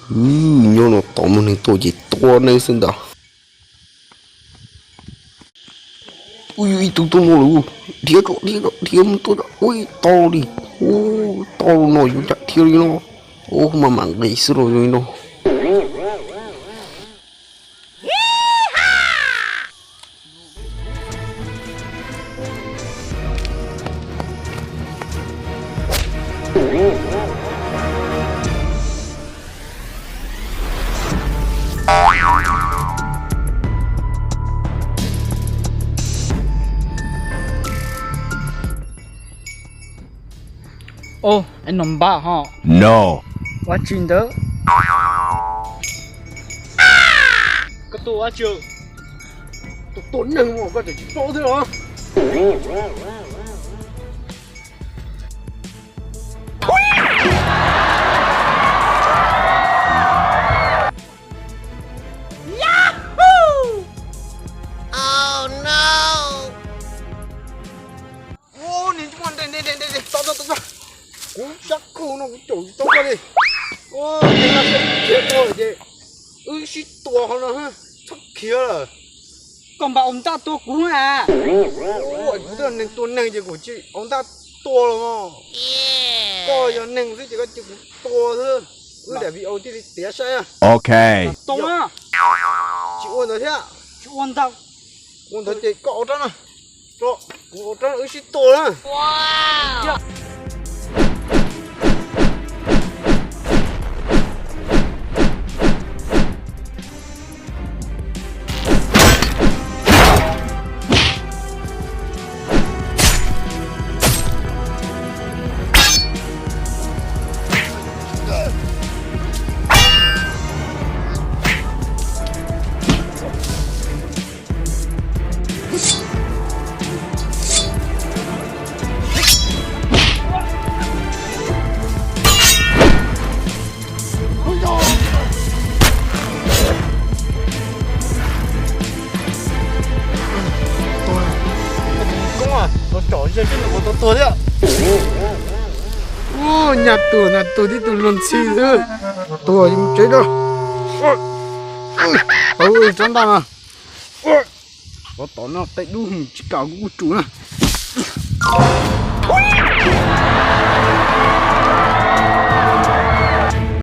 Nyob no tos muaj neeg tuaj ces tua neeg xwb ntag. Ua ib tug tuaj no lawm, dhia tso, dhia tso, dhia mus tua tso. Ua tau li, ua tau no yuav ua cas dhia li no. Ua mas mam nqis xwb los zoo li no. Ov, es no npaj ho. No. Ua tsi ntawd? Koj tuaj ua tsi? Tuaj tua neeg mas koj tseem tsis paub thiab los? Ua niag ntsej muag nte nte nte nte, tso tso tso tso. Kuv sab khau no kuv caum tsis tau koj li. Ua, ces no seb khiav tuag ces wb sib tua qhov no, txhob khiav lawm. Koj npaj ua ntaj tua kuv na. Ua, kuv twb yog neeg tua neeg ces kuv tsis ua ntaj tua los mas. Koj yog neeg xwb ces koj cia kuv tua xwb. Wb daim video thiaj li tiav saib. Ok. Tsis ua ntawd thiab. Tsis ua ntawd. Ua ntawd ces koj ua rab na. Tso, kuv ua rab wb sib tua na. Koob, los tsom ze seb nws puas tau tuag thiab. Nyaj tuag, nyaj tuag tib tug luag ntxhi xwb. Tuag yuav mus tsev rau. Tau rab ntaj no. Ov, tom no tej dub tsis kam kuv kuj tsum na.